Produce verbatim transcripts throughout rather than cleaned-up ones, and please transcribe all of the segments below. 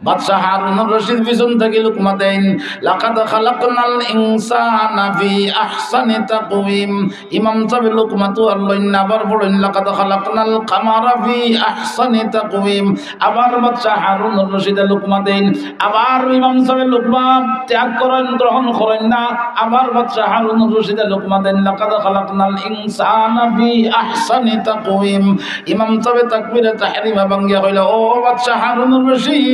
বাদশাহ হারুনুর রশিদ পিছন থাকি লুকমা দেইন, "লাকাদ খালাকনাল ইনসানা ফি আহসানি তাকওয়িম।" ইমাম সাবে লুকমা তো আর লইন না, আবার পড়ইন, "লাকাদ খালাকনাল কামারা ফি আহসানি তাকওয়িম।" আবার বাদশাহ হারুনুর রশিদে লুকমা দেইন, আবার ইমাম সাবে লুকমা ত্যাগ করইন, গ্রহণ করইন না, আবার বাদশাহ হারুনুর রশিদে লুকমা দেইন, "লাকাদ খালাকনাল ইনসানা ফি আহসানি তাকওয়িম।" ইমাম সাবে তাকবীরে তাহরিমা ভাঙ্গিয়া কইলা, "ও বাদশাহ হারুনুর রশিদ,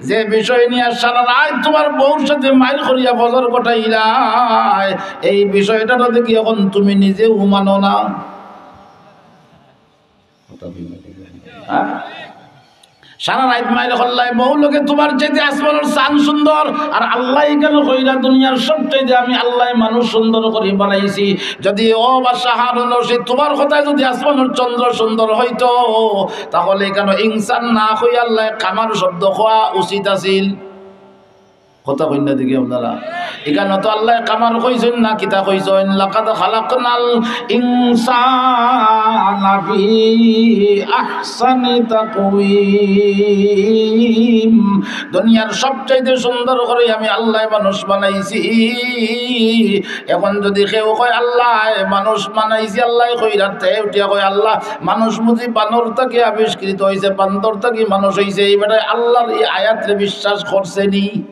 যে বিষয় নিয়া সারা রাইত তুমার বউর সাথে মাইর করিয়া ফজর কাটাইলায়, এই বিষয়টা তো দেখি অখন তুমি নিজেও মানো না।" হ্যাঁ? সারা রাইত মাইর করলায়, বউর লগে তুমার চাইতে আসমানর চান সুন্দর, আর আল্লায় ইখান কইরা দুনিয়ার সবচাইতে আমি আল্লায় মানুষ সুন্দর করি বানাইছি। যদি ও বাদশাহ হারুনুর রশিদ, তুমার কথায় যদি আসমানর চন্দ্র সুন্দর অইতো, তাহলে ইখান ইনসান না কইয়া আল্লায় কামার শব্দ কওয়া উচিত আছিল। কথা কইন না দেখি আপনারা। ইখান তো আল্লায় কামার কইছইন না, কিতা কইছইন? "লাকাদ খালাকনাল ইনসানা ফি আহসানি তাকওয়িম।" দুনিয়ার সবচাইতে সুন্দর করি আমি আল্লায় মানুষ বানাইছি। অখন যদি কেউ কয়, "আল্লায় মানুষ বানাইছি, আল্লায় কইরা", তে উঠিয়া কয়, "আল্লাহ, মানুষ বুঝি বানর থাকি আবিষ্কৃত অইছে, বান্দর থাকি মানুষ অইছে, এই বেটায় আল্লাহর এই আয়াতরে বিশ্বাস করছে নি?"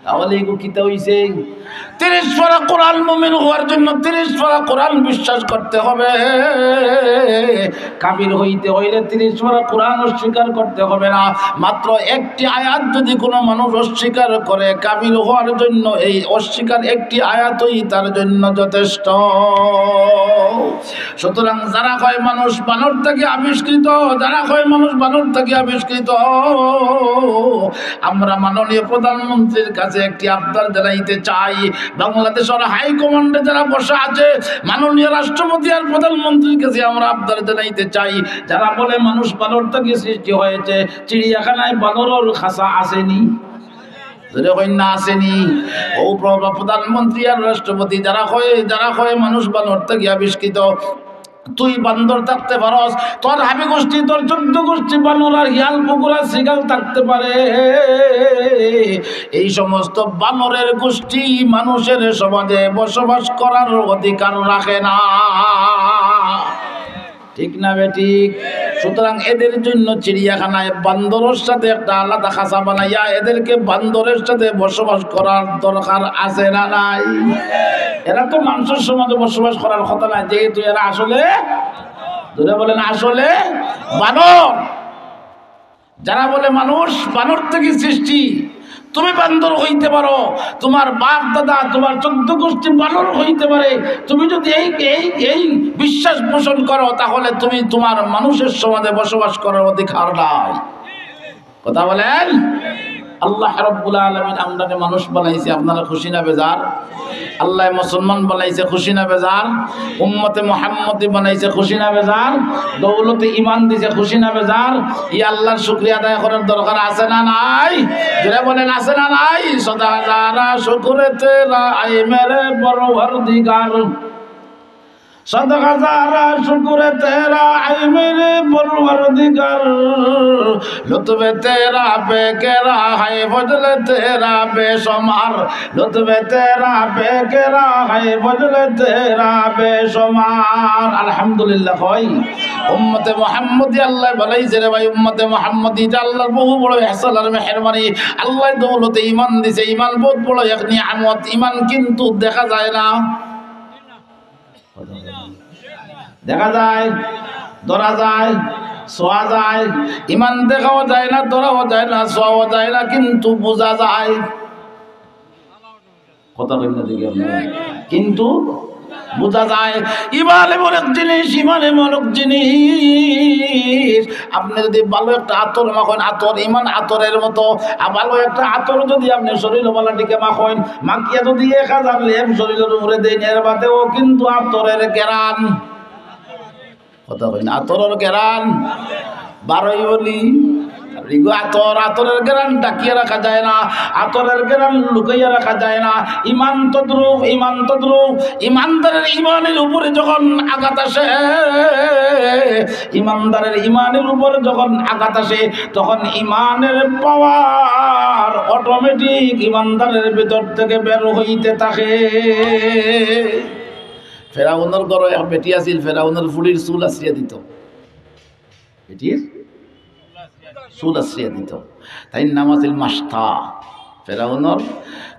তাহলে এগু কিতা অইছে? তিরিশ পারা কোরআন, মুমিন হওয়ার জন্য তিরিশ পারা কোরআন বিশ্বাস করতে হবে। কাফির হইতে হইলে তিরিশ পারা কোরআন অস্বীকার করতে হবে না। মাত্র একটি আয়াত যদি কোনো মানুষ অস্বীকার করে, কাফির হওয়ার জন্য এই অস্বীকার একটি আয়াতই তার জন্য যথেষ্ট। সুতরাং যারা কয় মানুষ বানর থাকি আবিষ্কৃত, যারা কয় মানুষ বানর থাকি আবিষ্কৃত, আমরা মাননীয় প্রধানমন্ত্রীর কাছে একটি আবদার জানাইতে চাই, বাংলাদেশর হাই কমান্ডে যারা বসা আছে, মাননীয় রাষ্ট্রপতি আর প্রধানমন্ত্রীর কাছে আমরা আবদার জানাইতে চাই, যারা বলে মানুষ বানর থাকি সৃষ্টি হয়েছে, চিড়িয়াখানায় বানরর খাঁচা আছে নি? জোরে কইন না, আছে নি? ও প্র-, প্রধানমন্ত্রী আর রাষ্ট্রপতি, যারা কয়, যারা কয় মানুষ বানর থাকি আবিষ্কৃত, তুই বান্দর থাকতে পারস, তোর হাবি গোষ্ঠী, তোর চোদ্দ গোষ্ঠী বানর আর হিয়াল, কুকুর আর শিয়াল থাকতে পারে। এই সমস্ত বানরের গোষ্ঠী মানুষের সমাজে বসবাস করার অধিকার রাখে না। ঠিক না বেঠিক? সুতরাং এদের জন্য চিড়িয়াখানায় বান্দরের সাথে একটা আলাদা খাঁচা বানাইয়া এদেরকে বান্দরের সাথে বসবাস করার দরকার আছে না নাই? এরা তো মানুষের সমাজে বসবাস করার কথা না, যেহেতু এরা আসলে, জোরে বলেন, আসলে বানর। যারা বলে মানুষ বানর থাকি সৃষ্টি, তুমি বান্দর হইতে পারো, তোমার বাপ দাদা, তোমার চোদ্দ গোষ্ঠী বানর হইতে পারে, তুমি যদি এই, এই, এই বিশ্বাস পোষণ করো, তাহলে তুমি তোমার মানুষের সমাজে বসবাস করার অধিকার নাই। কথা বলেন, আল্লাহ রাব্বুল আলামিন আমরারে মানুষ বানাইছে, আপনারা খুশি না বেজার? আল্লাহ মুসলমান বানাইছে, খুশি না বেজার? উম্মতে মুহাম্মদী বানাইছে, খুশি না বেজার? দৌলতে ইমান দিছে, খুশি না বেজার? ই আল্লাহর শুকরিয়া আদায় করার দরকার আছে না নাই? জোরে বলেন, আছে না নাই? সদা হাজারা শুকর তেরা আই মেরে পরওয়ারদিগার, সদা হাজারা শুকর তেরা আই মেরে পরওয়ারদিগার, লুতফে তেরা বেকেরা হায়, ফজলে তেরা বেশুমার। লুতফে তেরা বেকেরা হায়, ফজলে তেরা বেশুমার। আলহামদুলিল্লাহ কই। উম্মতে মুহাম্মদী আল্লাহ বানাইছে রে ভাই, উম্মতে মুহাম্মদী ইটা আল্লাহর বহু বড় ইহসান আর মেহেরবানি। আল্লাহ দৌলতে ইমান দিছে, ইমান বহুত বড় এক নিয়ামত। ইমান কিন্তু দেখা যায় না। দেখা যায়, ধরা যায়, ছোঁয়া যায়। ইমান দেখাও যায় না, ধরাও যায় না, ছোঁয়াও যায় না, কিন্তু বুঝা যায়। কথা কইন না দেখি আপনি। কিন্তু বুঝা যায়, ইমান এমন এক জিনিস, ইমান এমন এক জিনিস। আপনি যদি ভালো একটা আতর মাখইন, আতর, ইমান আতরের মতো, আর ভালো একটা আতর যদি আপনি শরীর বালা টিকে মাখইন, মাখিয়া যদি এক হাজার লেপ শরীরের উপরে দেন, এর বাদেও কিন্তু আতরের ঘেরান। কথা কইন, আতরের ঘেরান বারই বলি। এগু আতর, আতরের ঘেরান ঢাকিয়া রাখা যায় না, আতরের ঘেরান লুকাইয়া রাখা যায় না। ইমান তদ্রূপ, ইমান তদ্রূপ। ইমানদারের ইমানের উপরে যখন আঘাত আসে, ইমানদারের ইমানের উপরে যখন আঘাত আসে, তখন ইমানের পাওয়ার অটোমেটিক ইমানদারের ভিতর থেকে বের হইতে থাকে। ফেরাউনর ঘরো এক বেটি আছিল, ফেরাউনর ফুড়ির চুল আছড়িয়া দিত। বেটির চুল আছড়িয়া দিত। তাইর নাম আছিল মাস্তা। ফেরাউনর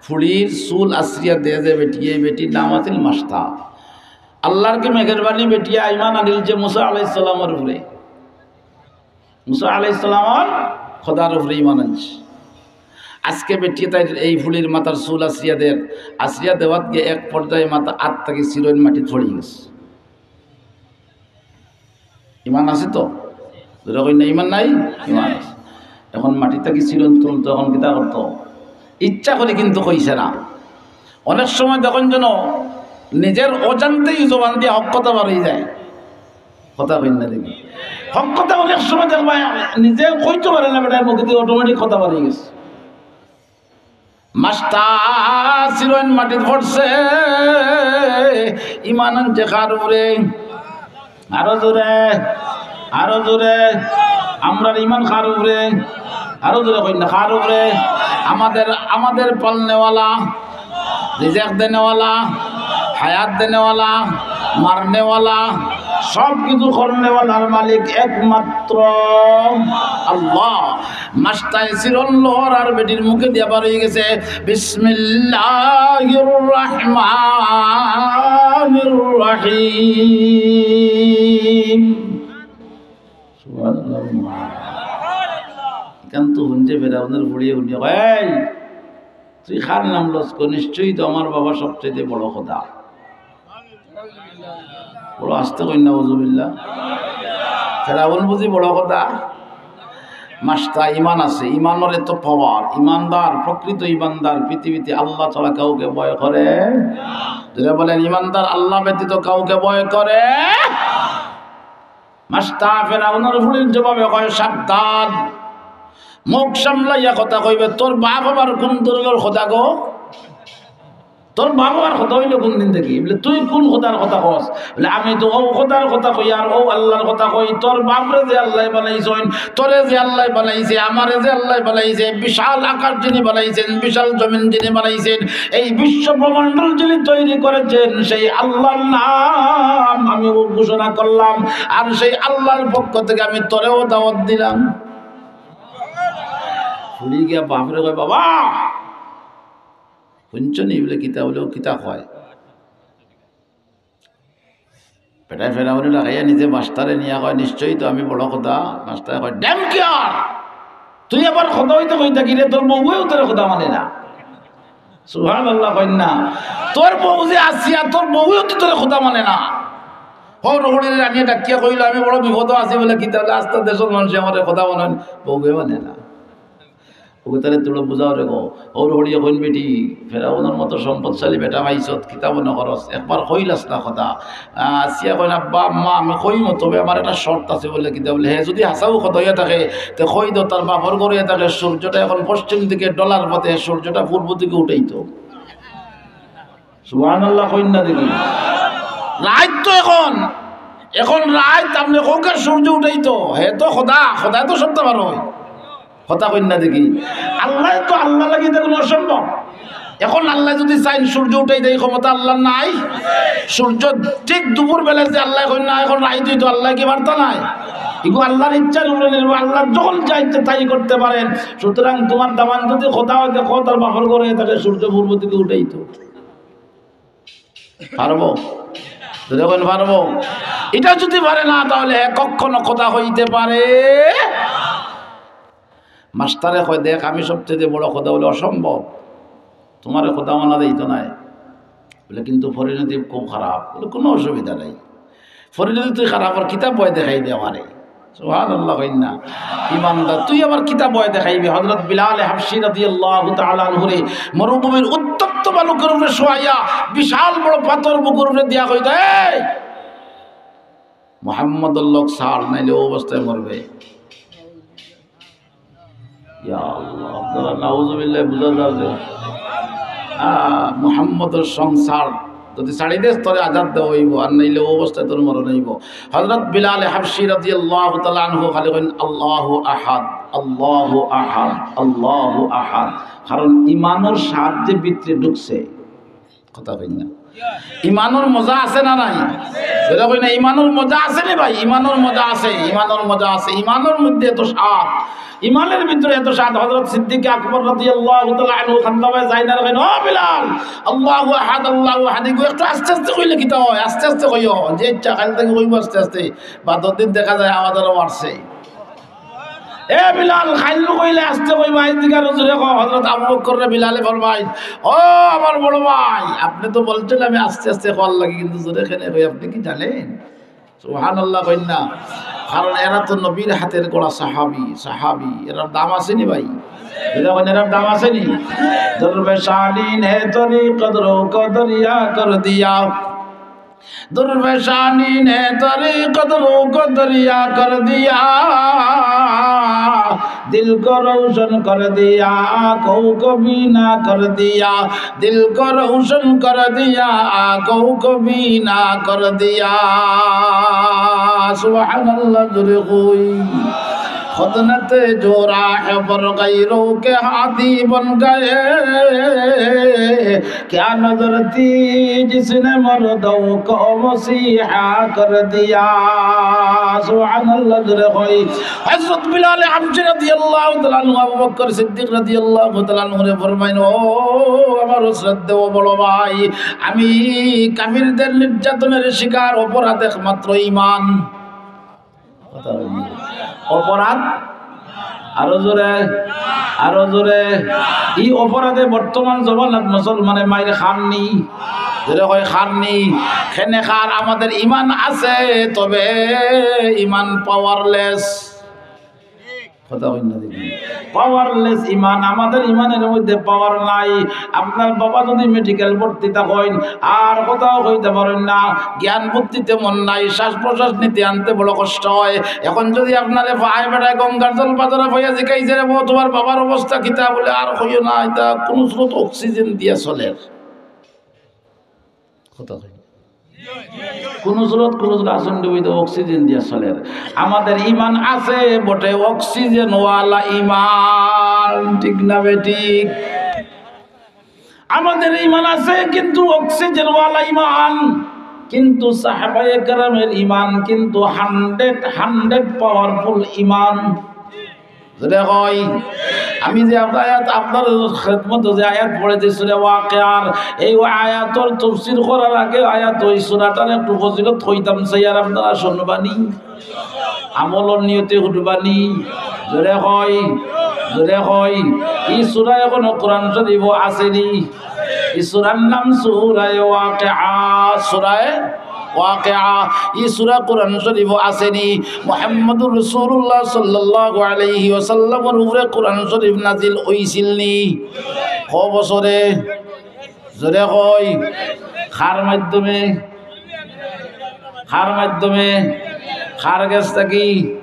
ফুড়ির চুল আছড়িয়া দেয় যে বেটি, এই বেটির নাম আছিল মাস্তা। আল্লাহর কি মেহেরবানি, বেটিয়ে ইমান আনিলছে মুসা আলাইহিস সালামর উপরে। মুসা আলাইহিস সালামর খোদার উপরে ইমান আনছে। আজকে বেটিয়ে তাইর এই ফুড়ির মাথার চুল আছড়িয়া দের, আছড়িয়া দেওয়াত গিয়া এক পর্যায়ে মাথা আত থাকি চিরইন মাটিত পড়ি গেছে। ইমান আছে তো? জোরে কইন না, ইমান নাই? ইমান আছে। এখন মাটি থাকি চিরইন তুলতো, এখন কিতা করতো? ইচ্ছা করি কিন্তু কইছে না। অনেক সময় দেখইন যেন নিজের অজান্তেই জবান দিয়া হক কথা বার অই যায়। কথা কইন না দেখি। হক কথা অনেক সময় দেখবা নিজে কইতো পারে না, বেটার মুখে দিয়া অটোমেটিক কথা বার অই গেছে। মাস্তা চিরইন মাটিত পড়ছে, ইমান আনছে কার উপরে? আরো জোরে, আরো জোরে। আমরার ইমান কার উপরে? আরো জোরে কইন না, কার উপরে? আমাদের, আমাদের পালনেওয়ালা, রিজিক দেনেওয়ালা, হায়াত দেনেওয়ালা, মারনেওয়ালা, সব কিছু করনেওয়ালার মালিক একমাত্র আল্লাহ। মাস্তায় চিরইন লওয়ার আর বেটির মুখে দিয়া বার অই গেছে, বিসমিল্লাহির রহমানির রহিম। সুবহানাল্লাহ। ইখান তো হুনছে ফেরাউনর ফুড়িয়ে, হুনিয়া কয়, "এই, তুই কার নাম লস? নিশ্চয়ই তো আমার বাবা সবচেয়ে বড় খোদা।" বড় আস্তে কইন না, নাউজুবিল্লাহ। ফেরাউন বুঝি বড় খোদা? মাস্তা ইমান আছে, ইমানর এত পাওয়ার। ইমানদার, প্রকৃত ইমানদার পৃথিবীতে আল্লাহ ছাড়া কাউকে ভয় করে। জোরে বলেন, ইমানদার আল্লাহ ব্যতীত কাউকে ভয় করে। মাস্তা ফেরাউনর ফুড়ির জবাবে কয়, "সাবধান, মুখ সামলাইয়া কথা কইবে। তোর বাপ আবার কোন ধরনের খোদা গো? তোর বাপ আবার খোদা অইলো কোন দিন থাকি? বলে, তুই কোন খোদার কথা কস?" বলে, "আমি তো অউ খোদার কথা কই, আর অউ আল্লাহর কথা কই। তোর বাপরে যে আল্লায় বানাইছইন, তোরে যে আল্লায় বানাইছে, আমারে যে আল্লায় বানাইছে, বিশাল আকাশ যিনি বানাইছেন, বিশাল জমিন যিনি বানাইছেন, এই বিশ্ব ব্রহ্মাণ্ড যিনি তৈরি করেছেন, সেই আল্লাহর নাম আমি ঘোষণা করলাম, আর সেই আল্লাহর পক্ষ থেকে আমি তোরেও দাওয়াত দিলাম।" ফুড়ি গিয়া বাপরে কয়, "বাবা, হুনছো নি?" বলে, "কিতা?" বলে, "ও কিতা কয়?" বেটায় ফেরাউনে লাগাইয়া নিজে মাস্তারে নিয়া কয়, "নিশ্চয়ই তো আমি বড় খোদা।" মাস্তারে কয়, "ড্যাম কেয়ার, তুই আবার খোদা অইতে কইতা কিরে? তোর বউয়েও তোরে খোদা মানে না।" সুবহানাল্লাহ কইন না। তোর বউ যে আসিয়া, তোর বউয়েও তো তোরে খোদা মানে না। হউর ফুড়িরে আনিয়া ডাকিয়া কইলো, "আমি বড় বিপদো আছি।" বলে, "কিতা?" বলে, "আস্তা দেশর মানষে আমারে খোদা মানইন, বউয়ে মানে না।" ওকে তাহলে তোরা বুঝাও রে গো। হউর ফুড়িয়ে কইন, "বেটি, ফেরাউনর মতো সম্পদশালী বেটা পাইছত, কিতা মনে করস? একবার কইলাস না কথা।" আহ, আসিয়া কইন, "আব্বা, আম্মা, আমি কইমু, তবে আমার একটা শর্ত আছে।" বলে, "কিতা?" বলে, "হে যদি হাছাউ খোদা অইয়া থাকে, তে কই দেও, তার বাপর ঘর অইয়া থাকে, সূর্যটা এখন পশ্চিম দিকে ঢলার পথে, সূর্যটা পূর্ব দিকে উঠাইতো।" সুবহানাল্লাহ কইন না দেখি। রাইত তো এখন, এখন রাইত, আপনে কউক্কা সূর্য উঠাইতো, হে তো খোদা, খোদায় তো সবতা পারইন। কথা কইন না দেখি। আল্লায় তো, আল্লাহ লাগি তো কুনু অসম্ভব। এখন আল্লায় যদি চাইন সূর্য উঠাই দেয়, ক্ষমতা আল্লাহর নাই? সূর্য ঠিক দুপুর বেলায় যে আল্লায় কইন না, এখন রাইত অইতো, আল্লায় কি পারতা নায়? ইগু আল্লাহর ইচ্ছার উপরে নির্ভর, আল্লাহ যখন চাইতে তাই করতে পারেন। সুতরাং তোমার দামান যদি খোদা অইতে, খোদার বাপর ঘর অইয়া থাকে, সূর্য পূর্ব দিকে উঠাইতো। পারবো? জোরে কইন, পারবো? ইটা যদি পারে না, তাহলে হে কখনো খোদা অইতে পারে? মাস্তারে কয়, "দেখ, আমি সবচেয়ে বড় খোদা।" বলে, "অসম্ভব, তোমারে খোদা মানা যাইতো নায়।" বলে, "কিন্তু পরিণতি খুব খারাপ।" বলে, "কুনু অসুবিধা নাই, পরিণতি তুই খারাপ, আর কিতা ভয় দেখাইবে আমারে?" সুবহানাল্লাহ কইন না। ইমানদার, তুই আবার কিতা ভয় দেখাইবে? হযরত বিলাল হাবশী রাদিয়াল্লাহু তাআলা আনহুরে মরুভূমির উত্তপ্ত বালুকের উপরে শোয়াইয়া বিশাল বড় পাথর বুকুর উপরে দিয়া কইতা, "এই মুহাম্মদর লগ ছাড়, নাইলে অউ অবস্থায় মরবে।" ইয়া আল্লাহ, আপনারা নাউজুবিল্লাহ বুঝা যার যে, আহ, মুহাম্মদর সংসার যদি ছাড়ি দেস, তোরে আজাদ দেওয়া অইবো, আর নাইলে অউ অবস্থায় তোর মরণ অইবো। হযরত বিলাল হাবশী রাদিয়াল্লাহু তাআলা আনহু খালি কইন, "আল্লাহু আহাদ, আল্লাহু আহাদ, আল্লাহু আহাদ।" কারণ ইমানর স্বাদ যে ভিতরে ঢুকছে, কথা কইন না। ইমানর মজা আছে না নাই? এরা কই না, ইমানর মজা আছে রে ভাই, ইমানর মজা আছে, ইমানর মজা আছে। ইমানর মধ্যে এত স্বাদ, ইমানের ভিতরে এত স্বাদ। হযরত সিদ্দিক আকবর রাদিয়াল্লাহু তাআলা আনহু কান্দাবায় যাইন আর কইন, "ও বিলাল, আল্লাহু আহাদ, আল্লাহু আহাদ, ইগু একটু আস্তে আস্তে কইলে কিতা অয়? আস্তে আস্তে কইও।" যে ইচ্ছা খালি তাকে কইবো আস্তে আস্তে, বাদর দিন দেখা যায় আওয়াজ আরো বাড়ছে। "এ বিলাল, খাইল কইলে আস্তে কইবা, আইজ দিকে আরো জোরে কও।" হযরত আবু বকররে বিলালে ফরমাইন, "ও আমার বড় ভাই, আপনে তো বলছেন আমি আস্তে আস্তে কওয়ার লাগি, কিন্তু জোরে কেনে কই, আপনে কি জানেন?" সুবহানাল্লাহ কইন না। কারণ এরা তো নবীর হাতের গড়া সাহাবী, সাহাবী, এরার দাম আছে নি ভাই? এরা কইন, এরার দাম আছে নি? দরবেশানি নে তরিকত রো কো দরিয়া কর দিয়া। درفشانی نے طریقت رو کو دریا کر دیا، دل کو روشن کر دیا، آنکھوں کو بینا کر دیا، دل کو روشن کر دیا، آنکھوں کو بینا کر دیا۔ سبحان اللہ، درود۔ خود نہ تھے جو راہ پر غیروں کے ہادی بن گئے، کیا نظر تھی جس نے مردوں کو مسیحا کر دیا۔ سبحان اللہ، জোরে কই। হযরত বিলাল হাবশী রাদিয়াল্লাহু তাআলা আনহু আবু বকর সিদ্দিক রাদিয়াল্লাহু তাআলা আনহুরে ফরমাইন, "ও আমার শ্রদ্ধেয় বড় ভাই, আমি কাফিরদের নির্যাতনের শিকার, অপরাধ একমাত্র ইমান।" কথা বলি। অপরাধ, আরো জোরে, আরো জোরে। ই অপরাধে বর্তমান জমানাত মুসলমানে মাইর খার নি, জোরে কই খার নি। কেনে খার? আমাদের ইমান আছে, তবে ইমান পাওয়ারলেস। কথা কইন না দেখি। পাওয়ারলেস ইমান, আমাদের ইমানের মধ্যে পাওয়ার নাই। আপনার বাবা যদি মেডিকেল ভর্তি থাকইন, আর কথাও কইতা পারইন না, জ্ঞান বুদ্ধি তেমন নাই, শ্বাস প্রশ্বাস নিতে আনতে বড় কষ্ট হয়। এখন যদি আপনারে ভাই বেটায় গঙ্গার জল বাজারে পাইয়া জিকাইছে, "রে বউ, তোমার বাবার অবস্থা কিতা?" বলে, "আর কইও না, ইতা কুনু স্রোত অক্সিজেন দিয়া চলের।" কথা কই। কুনু স্রোত, কুনু স্রোত আসন ডুবি তো অক্সিজেন দিয়া চলের। আমাদের ইমান আছে বটে, অক্সিজেনওয়ালা ইমান, ঠিক না বেঠিক? আমাদের ইমান আছে কিন্তু অক্সিজেনওয়ালা ইমান, কিন্তু সাহাবায়ে কেরামের ইমান কিন্তু হান্ড্রেড, হান্ড্রেড পাওয়ারফুল ইমান। জোরে কই। আমি যে আয়াত আপনার খেদমত যে আয়াত পড়েছি সূরা ওয়াকিয়ার, এই আয়াতর তাফসীর করার আগে আয়াত ওই সূরাটার একটু ফজিলত কইতাম চাই, আর আপনারা শুনবানি, আমলর নিয়তে উঠবানি। জোরে কই, জোরে কই। এই সূরা এখনো কোরআন শরীফও আসেনি। এই সূরার নাম সূরায়ে ওয়াকিয়া, সূরায়ে ওয়াকিয়া। এই সূরা কোরআন শরীফও আসেনি। মুহাম্মদুর রাসূলুল্লাহ সাল্লাল্লাহু আলাইহি ওয়াসাল্লামর উপরে কোরআন শরীফ নাজিল অইছিল নি? ক বছরে? জোরে কই। কার মাধ্যমে? কার মাধ্যমে? কার গেছ থাকি?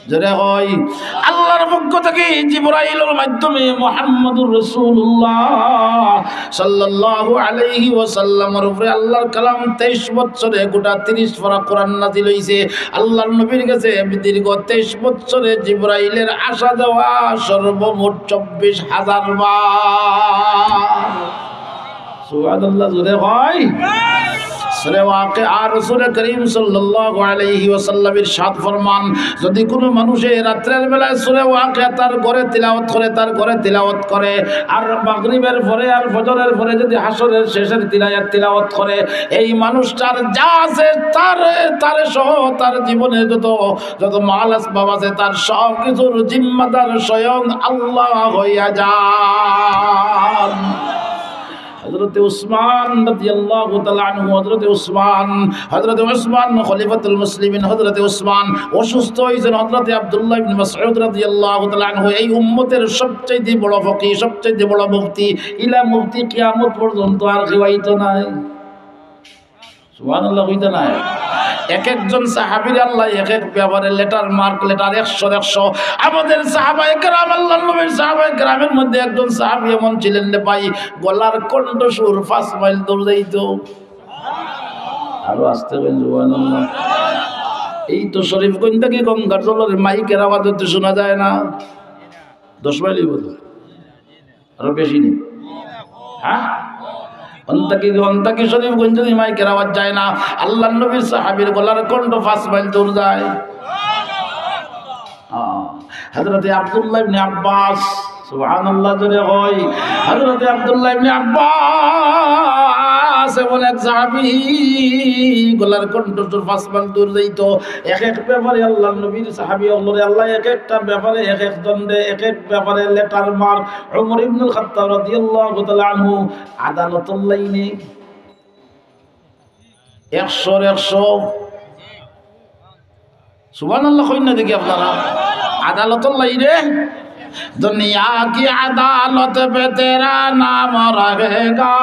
জোরে কই। আল্লাহর পক্ষ থাকি জিবরাইলর মাধ্যমে মুহাম্মদুর রাসূলুল্লাহ সাল্লাল্লাহু আলাইহি ওয়াসাল্লামর উপরে আল্লাহর কালাম তেইশ বছরে গোটা তিরিশ পারা কোরআন নাজিল অইছে। আল্লাহর নবীর গেছে দীর্ঘ তেইশ বছরে জিবরাইলের আসা যাওয়া সর্বমোট চব্বিশ হাজার বার। সুবহানাল্লাহ, জোরে কই। সূরা ওয়াকিয়া, রাসূল করিম সাল্লাল্লাহু আলাইহি ওয়াসাল্লাম ইরশাদ ফরমান, যদি কোনো মানুষে রাত্রের বেলায় সূরা ওয়াকিয়া তার ঘরে তিলাওয়াত করে, তার ঘরে তিলাওয়াত করে, আর মাগরিবের পরে আর ফজরের পরে যদি হাশরের শেষের তিলাওয়াত তিলাওয়াত করে, এই মানুষটার যা আছে তার, তার সহ তার জীবনে যত, যত মাল আসবাব আছে তার সব কিছুর জিম্মাদার স্বয়ং আল্লাহ হইয়া যান। হযরতে উসমান রাদিয়াল্লাহু তাআলা আনহু, হযরতে উসমান, হযরতে উসমান খলিফাতুল মুসলিমিন, হযরতে উসমান অসুস্থ অইছেন, হযরতে আব্দুল্লাহ ইবনে মাসউদ রাদিয়াল্লাহু তাআলা আনহু এই উম্মতের সবচাইতে বড় ফকিহ, সবচাইতে বড় মুফতি, ইলা মুফতি কিয়ামত পর্যন্ত আর কেউ আইতো নায়। সুবহানাল্লাহ কইতা নায়। এক একজন সাহাবীর আল্লাহ এক এক ব্যাপারে লেটার মার্ক, লেটার একশো একশো। আমাদের সাহাবায়ে কেরাম, আল্লাহর নবীর সাহাবায়ে কেরামের মধ্যে একজন সাহাবী এমন ছিলেন রে ভাই, গলার কণ্ঠস্বর পাঁচ মাইল দূর যাইত। আরো আস্তে বলেন, সুবহানাল্লাহ। এই তো শরীফগঞ্জ থাকি গঙ্গার জলর মাইকের আওয়াজ তো শোনা যায় না, দশ মাইলই বোধ হয়। আরো বেশি নেই? হ্যাঁ? অন্তাকি, অন্তাকি শরীফগঞ্জ যদি মাইকের আওয়াজ যায় না, আল্লাহর নবীর সাহাবীর গলার কণ্ঠ পাঁচ মাইল দূর যায়। হ্যাঁ। হযরতে আব্দুল্লাহ ইবনে আব্বাস, সুবহানাল্লাহ জোরে হয়, হযরতে আব্দুল্লাহ ইবনে আব্বাস এমন এক সাহাবী, গলার কণ্ঠস্বর পাঁচ মাইল দূর যাইত। এক এক ব্যাপারে আল্লাহর নবীর সাহাবী অকলরে আল্লাহ এক একটা ব্যাপারে, এক একজনরে এক এক ব্যাপারে লেটার মার্ক। ওমর ইবনুল খাত্তাব রাদিয়াল্লাহু তাআলা আনহু আদালতর লাইনে একশোর একশো। সুবহানাল্লাহ কইন না দেখি আপনারা। আদালতর লাইনে, দুনিয়া কি আদালত পে তেরা নাম রহেগা,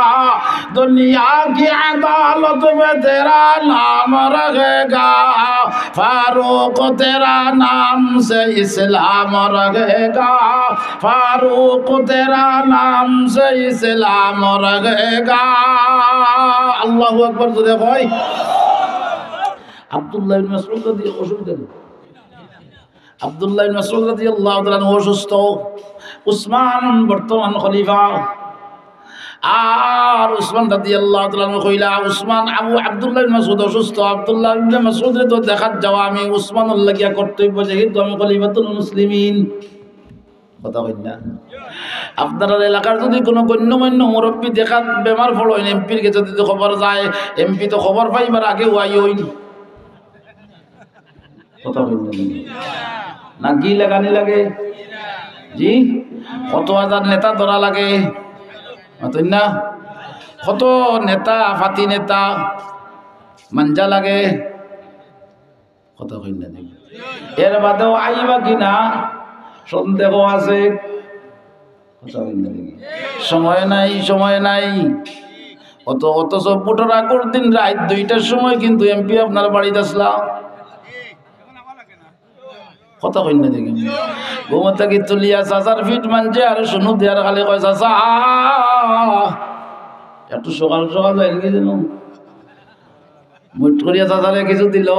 দুনিয়া কি আদালত পে তেরা নাম রহেগা, ফারুক তেরা নাম সে ইসলাম রহেগা, ফারুক তেরা নাম সে ইসলাম রহেগা। আল্লাহু আকবার, জোরে কই। আব্দুল্লাহ ইবনে মাসউদ রাদি-, অসুবিধা নেই। আব্দুল্লাহ ইবনে মাসউদ রাদিয়াল্লাহু তাআলা আনহু অসুস্থ, উসমান বর্তমান খলিফা। আর উসমান রাদিয়াল্লাহু তাআলা আনহু কইলা, উসমান, আবু আব্দুল্লাহ ইবনে মাসউদ অসুস্থ, আব্দুল্লাহ ইবনে মাসউদরে তো দেখাত যাওয়া আমি উসমানর লাগিয়া কর্তব্য, যেহেতু আমি খলিফাতুল মুসলিমিন। কথা কইন না? আপনারার এলাকার যদি কোনো গণ্যমান্য মুরব্বী দেখাত বেমার পড়ইন, এমপির গেছে যদি খবর যায়, এমপি তো খবর পাইবার আগে ওয়াই অইন। কথা বলতে নেই। না ঘি লাগানি লাগে? জি? কত হাজার নেতা ধরা লাগে? মাতইন না? কত নেতা, ফাতি নেতা, মাঞ্জা লাগে? কথা কইন না দেখি। এর বাদেও আইবা কি না সন্দেহ আছে। কথা বলেন না দেখি। সময় নাই, সময় নাই। অত, অথচ ভোটর আগর দিন রাইত দুইটার সময় কিন্তু এমপি আপনার বাড়িত আসলা। কথা কইন না দেখি। ঘুম থাকি তুলিয়া চাচার ফিট মানছে আর শুনু দেয়ার খালি কয়, "চাচা, একটু সকাল সকাল যাইন গি যেন।" মুট করিয়া চাচারে কিছু দিল।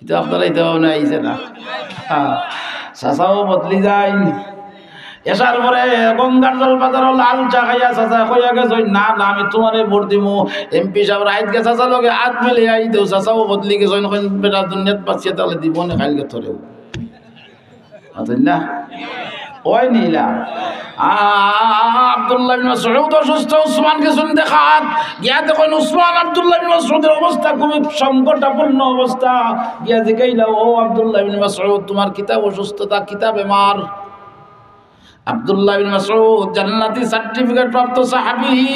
ইতা আপনারা ইতা ভাবনা আইছে না। হ্যাঁ, চাচাও বদলি যায়। এসার পরে গঙ্গার জল বাজারও লাল চা খাইয়া চাচা কইয়া গেছইন, "না, না, আমি তোমারে ভোট দিমু।" এমপি সাব রাইত গে চাচা লগে আত মিলে আই দেও, চাচাও বদলি গেছইন, কইন, "বেটা, দুনিয়াত বাঁচিয়া তাহলে দিব না, খাইল গে তোরেও।" আছেন না? ওই নীলা। আ-, আব্দুল্লাহ বিন মাসউদ অসুস্থ, উসমানরে গেছইন দেখাত। গিয়া দেখইন উসমান আব্দুল্লাহ বিন মাসউদর অবস্থা খুবই সংকটাপন্ন অবস্থা। গিয়া জিগাইলা, "ও আব্দুল্লাহ বিন মাসউদ, তোমার কিতা অসুস্থতা, কিতা বেমার?" আব্দুল্লাহ বিন মাসউদ জান্নাতি সার্টিফিকেট প্রাপ্ত সাহাবী।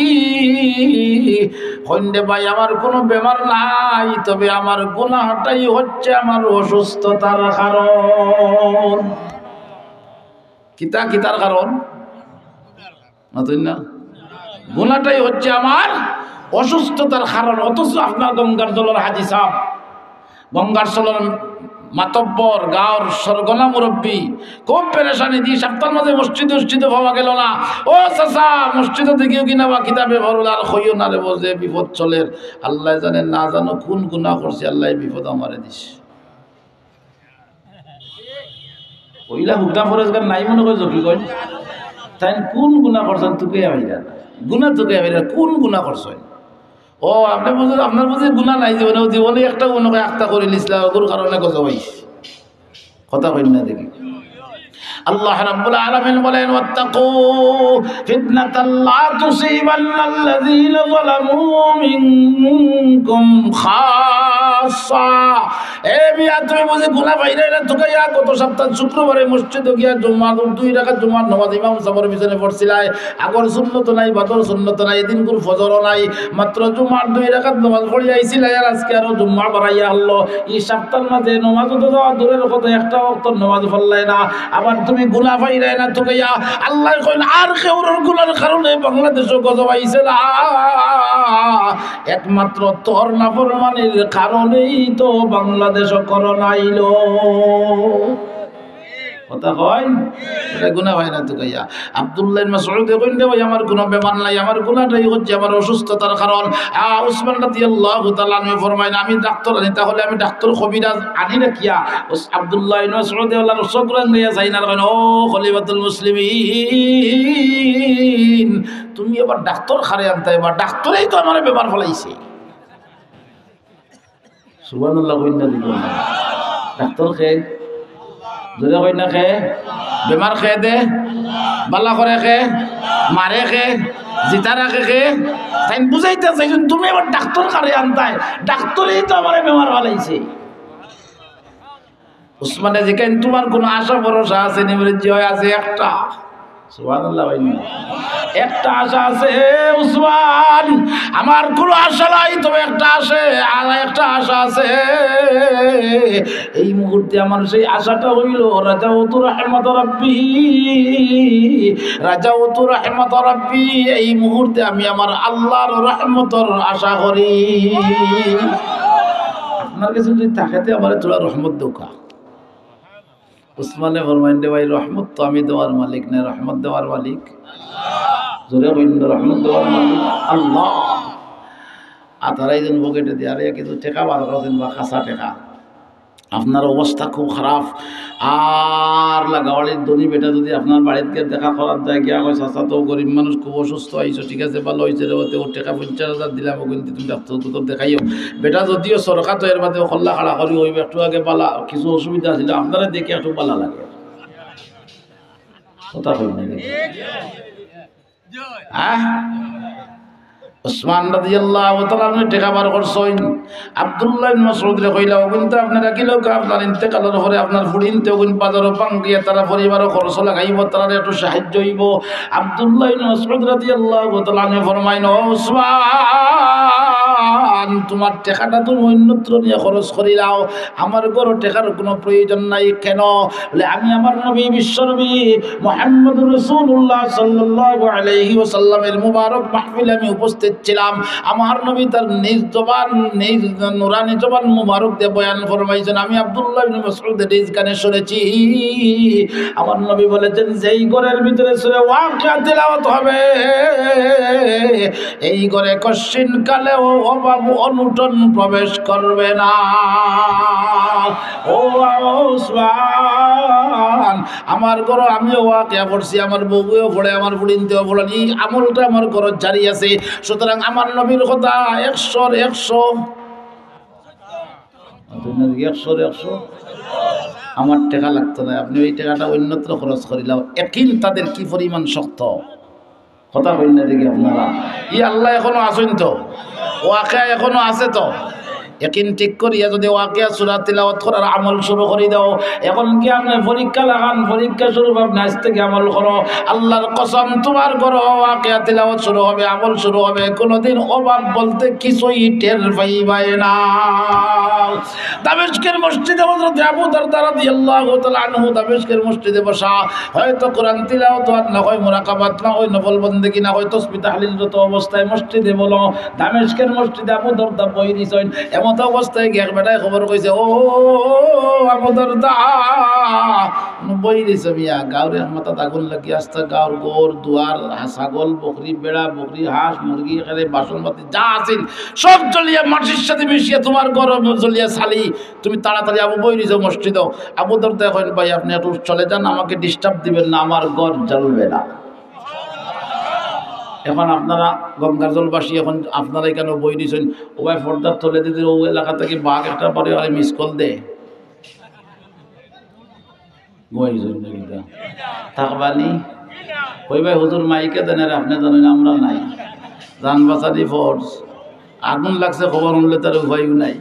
কইন রে ভাই, আমার কোনো বেমার নাই, তবে আমার গুনাহটাই হচ্ছে আমার অসুস্থতার কারণ। কিতা, কিতার কারণ? মাতইন না? গুনাহটাই হচ্ছে আমার অসুস্থতার কারণ। অথচ আপনার গঙ্গার জলর হাজি সাব, গঙ্গার জলর মাতব্বর, গাঁওর সরগনা মুরব্বী, খুব পেরেশানি। দুই সপ্তাহর মাঝে মসজিদে, মসজিদে পাওয়া গেল না। "ও চাচা, মসজিদে দেখিও কিনা বা কিতাবে ভরল, আর কইও না রে, বুঝে বিপদ চলের। আল্লাহ জানে, না জানো কোন গুনাহ করছি, আল্লাহ এই বিপদ আমারে দিছে।" ওইলা হুকদা ফরেজগার নাই মনে কয় জকি কয়। তাই কোন গুনাহ করছেন তুকে আমি জানি। গুনাহ তুকে আমি জানি। কোন গুনাহ করছেন? ও, আপনি বুঝেন, আপনার বুঝে গুনাহ নাই জীবনে, ও জীবনে একটা গুনাহ করে আখতা করে নিছিলা, ওগুর কারণে গজব অইছে। কথা কইন না দেখি। আল্লাহ রাব্বুল আলামিন বলেন, "ওয়াত্তাকু ফিতনাতাল লা তুসিবান্নাল্লাযীনা যালামু মিনকুম খাসসা।" আচ্ছা, এ মিয়া, তুমি বুঝি গুনা পাইরায় না তুকাইয়া? গত সপ্তাহ শুক্রবারে মসজিদো গিয়া জুম্মার দুই রাকাত জুম্মার নামাজ ইমাম সাবর পিছনে পড়ছিলায়। আগর সুন্নত নাই, বাদর সুন্নত নাই, এদিনকুর ফজরও নাই, মাত্র জুম্মার দুই রাকাত নামাজ পড়িয়া আইছিলায়, আর আজকে আরো জুম্মা বাড়াইয়া আনলো। ই সপ্তাহর মাঝে নামাজো তো যাওয়া দূরের কথা, একটা ওয়াক্ত নামাজ পড়লায় না। আবার তুমি গুনা পাইরায় না তুকাইয়া। আল্লায় কইন, আর কেউর গুনার কারণে বাংলাদেশো গজব আইছে না, একমাত্র তোর নাফরমানির কারণেই তো বাংলাদেশো করোনা আইলো। কথা কইন, এটা গুনা পাইরায় না তুকাইয়া। আব্দুল্লাহ ইবনে মাসউদে কইন, "রে ভাই, আমার কোনো বেমার নাই, আমার গুনাটাই হচ্ছে আমার অসুস্থতার কারণ।" আ, উসমান রাদিয়াল্লাহু তাআলা আনহু ফরমাইন, "আমি ডাক্তার আনি, তাহলে আমি ডাক্তার কবিরাজ আনি না কিয়া?" উস-, আব্দুল্লাহ ইবনে মাসউদে ওলা রসগুল্লা নিয়া যাইন আর কইন, "ও খলিফাতুল মুসলিমিন, তুমি আবার ডাক্তার কারে আনতায়, এবার ডাক্তারেই তো আমার বেমার ফালাইছে।" সুবহানাল্লাহ কইন না দিবো না। ডাক্তার কে? জোরে কইন না কে? বেমার কে দে? বালা করে কে? মারে কে? জিতা রাখে কে? তাইন বুঝাইতা চাইছইন, "তুমি আবার ডাক্তার কারে আনতায়? ডাক্তারেই তো আমার বেমার ফালাইছে।" উসমানে জিকাইন, "তোমার কোনো আশা ভরসা আছে নি?" বলে, "জি অয়, আছে একটা।" সুবহানাল্লাহ ভাই। "একটা আশা আছে, এ উসমান, আমার কোনো আশা নাই, তবে একটা আছে, আর একটা আশা আছে। এই মুহূর্তে আমার সেই আশাটা হইল, রাজাউতু রাহমাত রাব্বি, রাজাউতু রাহমাত রাব্বি, এই মুহূর্তে আমি আমার আল্লাহর রহমতর আশা করি। আপনার কাছে যদি থাকে, তে আমারে থুড়া রহমত দেউক্কা।" উসমানে ফরমাইন, "রে ভাই, রহমত তো আমি দেওয়ার মালিক নায়, রহমত দেওয়ার মালিক।" জোরে কইন, "রহমত দেওয়ার মালিক আল্লাহ।" আর তারা এই জন পকেটে দিয়া আর কিছু টেকা বার করছেন বা খাসা টেকা। আপনার অবস্থা খুব খারাপ। আর লাগাওয়ালির ধনী বেটা যদি আপনার বাড়িত গিয়া দেখা করার যায়, গিয়া কয়, "চাচা, তো গরিব মানুষ, খুব অসুস্থ আইছো, ঠিক আছে, ভালো অইছে রে, ওতে ও টেকা পঞ্চাশ হাজার দিলাম, ও কিন্তু তুমি ডাক্তার তো দেখাইও।" বেটা যদিও সরকার তো এর বাদে খল্লা খাড়া করি অইবে, একটু আগে বালা কিছু অসুবিধা আছিল, আপনারে দেখি একটু বালা লাগে। কথা কই না কেনে? হ্যাঁ? উসমান রাদিয়াল্লাহু তাআলা আনহু টেকা বার করছইন। আব্দুল্লাহ ইবনে মাসউদরে কইলা, "অগুইন তো আপনারা কিলা, আপনার ইন্তেকালর পরে আপনার ফুড়িন্তে অগুইন বাজারো পাঙ্গিয়া তারা পরিবারো খরচ লাগাইবো, তারার একটু সাহায্য অইবো।" আব্দুল্লাহ ইবনে মাসউদ রাদিয়াল্লাহু তাআলা আনহু ফরমাইন, "ও উসমান, তোমার টেকাটা তুমি অন্যত্র নিয়া খরচ করিলাও, আমার ঘরো টেকার কোনো প্রয়োজন নাই।" কেন? বলে, "আমি আমার নবী, বিশ্বনবী মুহাম্মদুর রাসূলুল্লাহ সাল্লাল্লাহু আলাইহি ওয়াসাল্লামের মুবারক মাহফিলে আমি উপস্থিত ছিলাম। আমার নবী তার নিজ জবান, নিজ নুরানি জবান মুবারক দিয়া বয়ান ফরমাইছেন। আমি আব্দুল্লাহ ইবনে মাসউদ নিজ কানে শুনেছি।" আমার নবী বলেছেন, "যেই ঘরের ভিতরে সূরা ওয়াকিয়া তিলাওয়াত হবে, এই ঘরে কশ্চিন কালেও অভাব অনটন প্রবেশ করবে না।" ও উসমান, আমার ঘরো আমিও ওয়াকিয়া পড়ছি, আমার বউয়েও পড়ে, আমার ফুড়িন্তেও পড়ে, এই আমলটা আমার ঘরো জারি আছে। সুতরাং আমার নবীর কথা একশোর একশো, একশোর একশো। আমার টেকা লাগতো না, আপনি ওই টেকাটা অন্যত্র খরচ করিলাও। একিন তাদের কি পরিমাণ শক্ত। কথা কইন না দেখি আপনারা। ই আল্লাহ এখনো আছইন তো? ওয়াকিয়া এখনো আছে তো? একিন ঠিক করিয়া যদি ওয়াকিয়া সূরা তিলাওয়াত করার আমল শুরু করি দাও, এখন কি আপনি পরীক্ষা লাগান, পরীক্ষা স্বরূপ আপনি আজ থেকে আমল করো। আল্লাহর কসম, তোমার ঘরো ওয়াকিয়া তিলাওয়াত শুরু হবে, আমল শুরু হবে, কোনোদিন অভাব বলতে কিছুই টের পাইবায় না। দামেস্কের মসজিদে হযরত আবু দারদা রাদিয়াল্লাহু তাআলা আনহু দামেস্কের মসজিদে বসা, হয়তো কোরআন তিলাওয়াত, আর না হয় মুরাকাবাত, না হয় নফল বন্দেগী, না হয় তসবিহ তাহলিলরত অবস্থায় মসজিদে বলো, দামেস্কের মসজিদে আবু দারদা বই দিছইন। এমত অবস্থায় গিয়া এক বেটায় খবর কইছে, "ও আবু দারদা, বই দিছো মিয়া, গাঁওর এক মাথাত আগুন লাগি আস্তা গাঁওর ঘর দুয়ার, হা-, ছাগল, বকরি, বেড়া, বকরি, হাঁস, মুরগি, এখানে বাসন বাতি যা আছিল সব জ্বলিয়া মাটির সাথে মিশিয়া তোমার ঘর জ্বলিয়া ছালি।" তুমি তাড়াতাড়ি আবু বই দিছো মসজিদো। আবু দারদা কইন, "ভাই, আপনি একটু চলে যান, আমাকে ডিস্টার্ব দিবেন না, আমার ঘর জ্বলবে না।" এখন আপনারা গঙ্গার জলবাসী, এখন আপনারা এখানে বই দিছেন, ও ভাই পর্দার তলে দিদি ও এলাকা থেকে বাঘ একটা বাড়ি হলে মিস কল দে। ঘুমাই গেছেন নাকি তা? থাকবানি? কই ভাই, হুজুর মাইকে দেন, আর আপনি জানেন আমরা নাই। জান বাঁচানি ফরজ। আগুন লাগছে, খবর শুনলে তার উপায়ও নাই।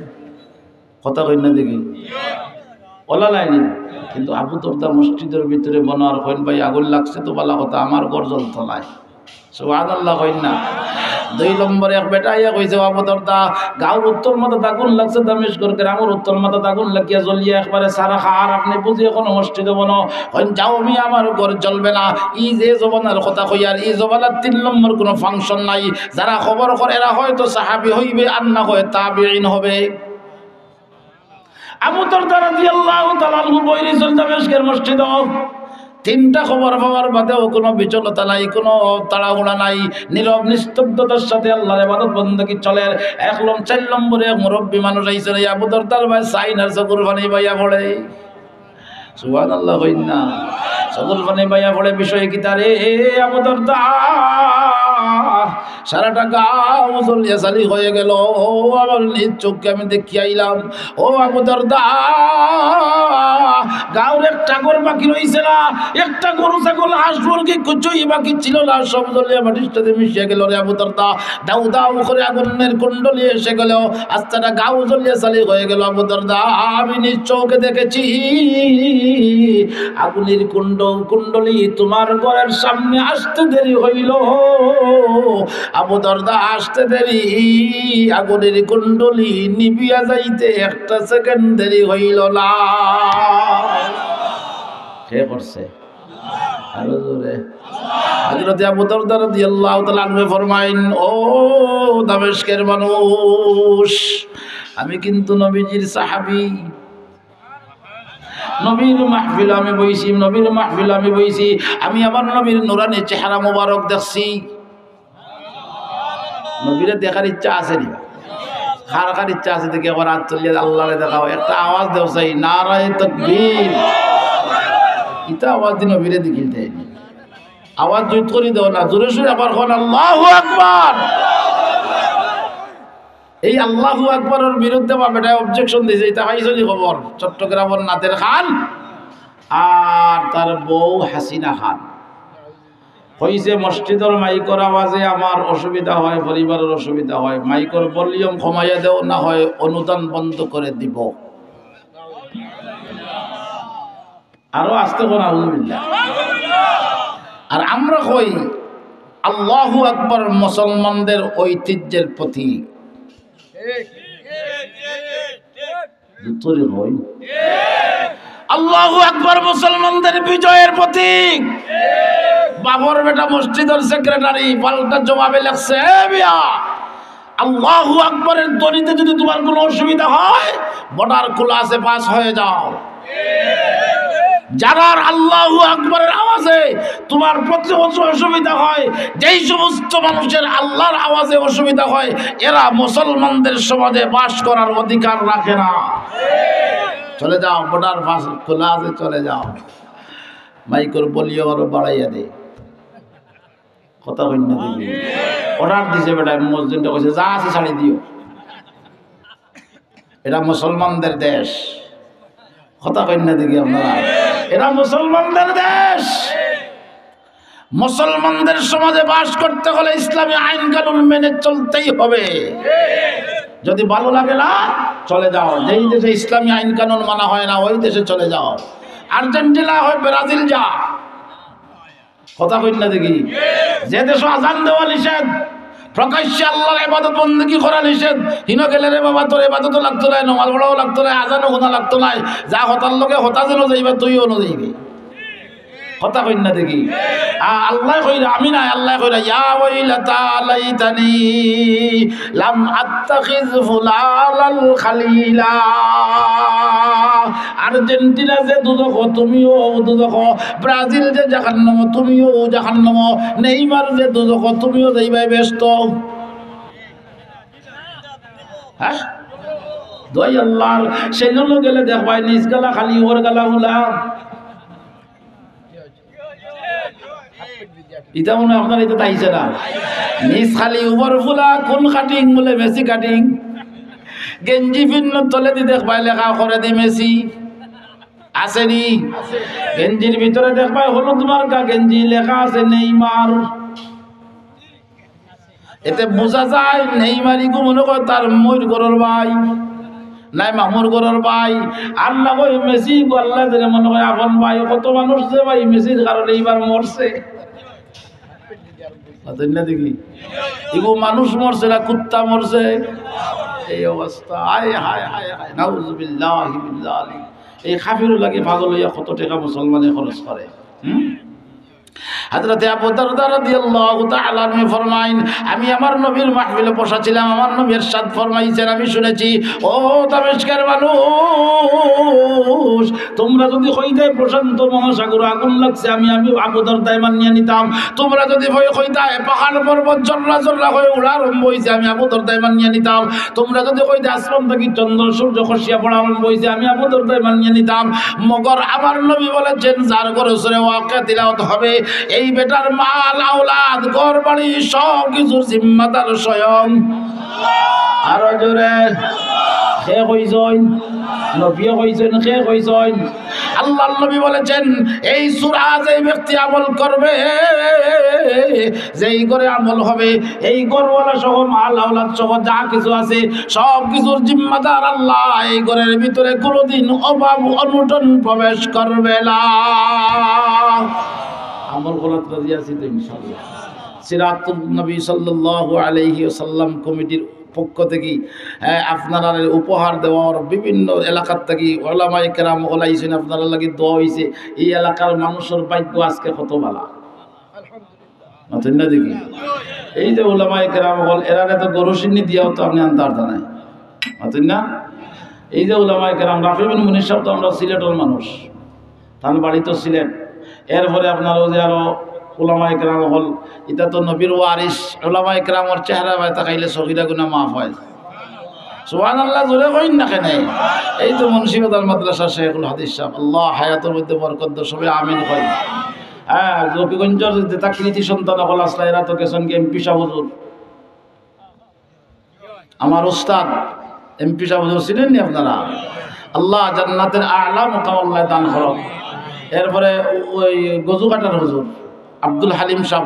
কথা কইন না দেখি, ওলা লাইনি। কিন্তু আবু দরদা মসজিদর ভিতরে বনো আর কইন, "ভাই, আগুন লাগছে তো, বালা কথা, আমার ঘর জ্বলতো নায়।" সুবহানাল্লাহ কইন না। দুই নম্বরে এক বেটা আইয়া কইছে, "ও আবু দরদা, গাঁওর উত্তর মাথাত আগুন লাগছে, দামেশকর গ্রামর উত্তর মাথাত আগুন লাগিয়া জ্বলিয়া একবারে সারা খার, আপনে বুঝি এখনো মসজিদো বনো?" কইন, "যাও মিয়া, আমার ঘর জ্বলবে না।" ই যে জমানার কথা কইয়ার, ই জমানার তিন নম্বর কোনো function নাই। যারা খবর করে এরা হয়তো সাহাবী হইবে, আর না হয় তাবেঈন হবে। আবু দরদা রাদিয়াল্লাহু তাআলা আনহু বই রইছইন দামেশকের মসজিদো। তিনটা খবর পাওয়ার বাদেও কোনো বিচলতা নাই, কোনো তাড়াহুড়া নাই, নীরব নিস্তব্ধতার সাথে আল্লাহর ইবাদত বন্দেগী চলের। এক লম-, চাইর নম্বরে এক মুরব্বী মানুষ আইছে রে, আবু দরদার ভাই সাইন আর চকুর পানি বাইয়া পড়ে। সুবহানাল্লাহ কইন না। চকুর পানি বাইয়া পড়ে, বিষয় কিতা রে? এ আবু দরদা, সারাটা গাঁও জ্বলিয়া ছালি হয়ে গেল। ও আমার নিজ চোখে আমি দেখিয়া আইলাম। ও আবু দরদা, গাঁওর একটা ঘর বাকি রইছে না, একটা গরু ছাগল হাঁস মুরগি কিছুই বাকি ছিল না, সব জ্বলিয়া মাটির সাথে মিশিয়া গেল রে আবু দরদা। দাউ দাউ করে আগুনের কুণ্ডলী এসে গেল, আস্তাটা গাঁও জ্বলিয়া ছালি হয়ে গেল। আবু দরদা, আমি নিজ চোখে দেখেছি, আগুনের কুণ্ড, কুণ্ডলী তোমার ঘরের সামনে আসতে দেরি হইল। আবু দরদা, আসতে দেরি, আগুনের কুণ্ডলী নিবিয়া যাইতে একটা সেকেন্ড দেরি হইল না। কে করছে? আরো জোরে। হযরতে আবু দরদা রাদিয়াল্লাহু তাআলা আনহু ফরমাইন, "ও দামেশকের মানুষ, আমি কিন্তু নবীজির সাহাবী। নবীর মাহফিল আমি বইছি, নবীর মাহফিল আমি বইছি। আমি আমার নবীর নুরানি চেহারা মোবারক দেখছি।" নবীরে দেখার ইচ্ছা আছে নি? কার কার ইচ্ছা আছে দেখি একবার হাত তুলিয়া আল্লাহরে দেখাও। একটা আওয়াজ দেও চাই, নারায়ে তাকবীর। ইতা আওয়াজ দি নবীরে দেখিল তাই নি। আওয়াজ জুত করি দেও না, জোরে সোরে আবার কইন, "আল্লাহু আকবার।" এই আল্লাহু আকবারের বিরুদ্ধে বা বেটায় objection দিছে, ইতা পাইছো নি খবর? চট্টগ্রামের নাদের খান আর তার বউ হাসিনা খান। কইছে, "মসজিদর মাইকর আওয়াজে আমার অসুবিধা হয়, পরিবারের অসুবিধা হয়, মাইকর ভলিউম কমাইয়া দেও, না হয় অনুদান বন্ধ করে দিব।" আরো আস্তে কইন, "আউযুবিল্লাহ।" আর আমরা কই, "আল্লাহু আকবার মুসলমানদের ঐতিহ্যের প্রতীক।" জোরে কইন। আল্লাহু আকবার মুসলমানদের বিজয়ের প্রতীক। বাবর বেটা মসজিদর সেক্রেটারি পাল্টা জবাবে লেখছে, "এ মিয়া, আল্লাহু আকবারের ধ্বনিতে যদি তোমার কোনো অসুবিধা হয়, বর্ডার খোলা আছে, পাস হয়ে যাও।" যারার আল্লাহু আকবারের আওয়াজে তোমার প্রতি বছর অসুবিধা হয়, যেই সমস্ত মানুষের আল্লাহর আওয়াজে অসুবিধা হয়, এরা মুসলমানদের সমাজে বাস করার অধিকার রাখে না। চলে যাও, বর্ডার পাস খোলা আছে, চলে যাও। মাইকর ভলিউম আরো বাড়াইয়া দে। কথা কইন না দেখি। অর্ডার দিছে বেটায়, মুয়াজ্জিনটা কইছে, "যা আছে ছাড়ি দিও।" এটা মুসলমানদের দেশ। কথা কইন না দেখি আপনারা। এটা মুসলমানদের দেশ। মুসলমানদের সমাজে বাস করতে হলে ইসলামী আইন কানুন মেনে চলতেই হবে। যদি ভালো লাগে না, চলে যাও। যেই দেশে ইসলামী আইন কানুন মানা হয় না, ওই দেশে চলে যাও। আর্জেন্টিনা হয়, ব্রাজিল যা। কথা কইন না দেখি। যে দেশো আজান দেওয়া নিষেধ, প্রকাশ্যে আল্লাহর ইবাদত বন্দেগী করা নিষেধ, হিনো গেলে রে বাবা, তোর ইবাদতও লাগতো নায়, নমাজ পড়াও লাগতো নায়, আজানও হুনা লাগতো নায়, যা হতার লগে হতা যেন যাইবা, তুইও ন যাইবি। কথা কইন না দেখি। আ-, আল্লায় কইরা, আমি নায়, আল্লায় কইরা, "ইয়া ওয়াইলাতা লাইতানি লাম আত্তাখিজ ফুলানান খালিলা।" আর্জেন্টিনা যে দুজখো, তুমিও দুজখো। ব্রাজিল যে জাহান্নামো, তুমিও জাহান্নামো। নেইমার যে দুজখো, তুমিও যাইবায় বেহেস্তো। হ্যাঁ? দোয়াই আল্লাহর, সেজন্য গেলে দেখবায় নিচ গালা খালি, উপর গালা ফুলা। ইটা মনে হয় আপনার ইটা তাইছে না। নিচ খালি উপর ফুলা, কোন কাটিং বলে মেসি কাটিং। গেঞ্জি পিন্নর তলেদি দেখবায় লেখা করে দি মেসি। আছে নি? গেঞ্জির ভিতরে দেখবায় হলুদ মার্কা গেঞ্জি, লেখা আছে নেইমার। এতে বুঝা যায় নেইমার ইগু মনে করে তার মইর ঘরর ভাই। নাই মামুর ঘরর ভাই, আর না কই মেসি গো, আল্লায় যেরে মনে কয় আপন ভাই। কত মানুষ যে ভাই মেসির কারণে ইবার মরছে। মাতইন না দেখি, ইগু মানুষ মরছে না কুত্তা মরছে? এই অবস্থা, হায়, হায়, হায়, হায়, নাউজুবিল্লাহি মিন যালিক। এই কাফিরর লাগি পাগল অইয়া কত টেকা মুসলমানে খরচ করে। হুম? হযরতে আবু দারদা রাদিয়াল্লাহু তাআলা আনহু ফরমাইন, আমি আমার নবীর মাহফিলো বসা ছিলাম, আমার নবী ইরশাদ ফরমাইছেন, আমি শুনেছি, ও দামেস্কের মানুষ, তোমরা যদি কইতায় প্রশান্ত মহাসাগরো আগুন লাগছে, আমি, আমি আবু দারদায় মানিয়া নিতাম। তোমরা যদি কই-, কইতায় পাহাড় পর্বত জর্রা জর্রা হয়ে উড়া আরম্ভ অইছে, আমি আবু দারদায় মানিয়া নিতাম। তোমরা যদি কইতায় আসমান থাকি চন্দ্র সূর্য খসিয়া পড়া আরম্ভ অইছে, আমি আবু দারদায় মানিয়া নিতাম। মগর আমার নবী বলেছেন, যার ঘরো সূরা ওয়াকিয়া তিলাওয়াত হবে, এই বেটার মাল আওলাদ ঘর বাড়ি সব কিছুর জিম্মাদার স্বয়ং। আরো জোরে। কে কইছইন? নবীয়ে কইছইন। কে কইছইন? আল্লাহর নবী বলেছেন, এই সূরা যেই ব্যক্তি আমল করবে, যেই ঘরে আমল হবে, এই ঘরওয়ালা সহ মাল আওলাদ সহ যা কিছু আছে, সব কিছুর জিম্মাদার আল্লাহ। এই ঘরের ভিতরে কোনোদিন অভাব অনটন প্রবেশ করবে না। আমল করাত রাজি আছি তো ইনশাআল্লাহ। সিরাতুন নবী সাল্লাল্লাহু আলাইহি ওয়াসাল্লাম কমিটির পক্ষ থাকি, আহ, আপনারারে উপহার দেওয়ার বিভিন্ন এলাকার থাকি ওলামায়ে কেরাম অকল আইছইন, আপনারার লাগি দোয়া অইছে। এই এলাকার মানুষর ভাগ্য আজকে কত ভালা। মাতইন না দেখি। এই যে ওলামায়ে কেরাম অকল, এরারে তো গরু শিন্নি দিয়াও তো আপনে আনতা পারতা নায়। মাতইন না? এই যে ওলামায়ে কেরাম, রাফি বিন মুনির সাব তো আমরার সিলেটর মানুষ, তান বাড়ি তো সিলেট। এরপরে আপনার ওই যে আরো ওলামায়ে কেরাম অকল, ইতা তো নবীর ওয়ারিস। ওলামায়ে কেরামর চেহারা বায় তাকাইলে সগিরা গুনা মাফ হয়। সুবহানাল্লাহ, জোরে কইন না কেনে? এই তো মুন্সিগঞ্জর মাদ্রাসা শেখুল হাদিস সাব, আল্লাহ হায়াতর মধ্যে বরকত দেও, সবে আমিন কইন। হ্যাঁ, জকিগঞ্জর যেতা কৃতি সন্তান অকল আছলা, এরা তো গেছইন গি এমপি সাব হুজুর। আমার উস্তাদ এমপি সাব হুজুর চিনইন নি আপনারা? আল্লাহ জান্নাতের আলা মুকাম আল্লায় দান করউক। এরপরে ওই গজুকাটার হুজুর আব্দুল হালিম সাব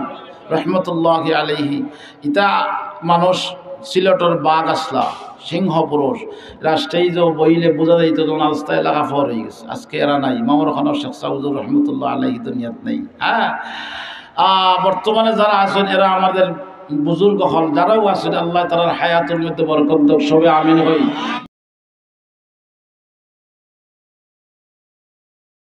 রহমতুল্লাহি আলাইহি, ইতা মানুষ সিলেটর বাঘ আছলা, সিংহ পুরুষ। এরা স্টেজো বইলে বুঝা যাইতো যে ওনার উস্তাদ এলাকা ফর অইগেছে। আজকে এরা নাই। মামুর খানর শেখ সাব হুজুর রহমতুল্লাহ আলাইহি দুনিয়াত নাই। হ্যাঁ, আহ, বর্তমানে যারা আছইন এরা আমাদের বুজুর্গ অকল, যারাও আছইন আল্লাহ তারার হায়াতর মধ্যে বরকত দেউক, সবে আমিন কই।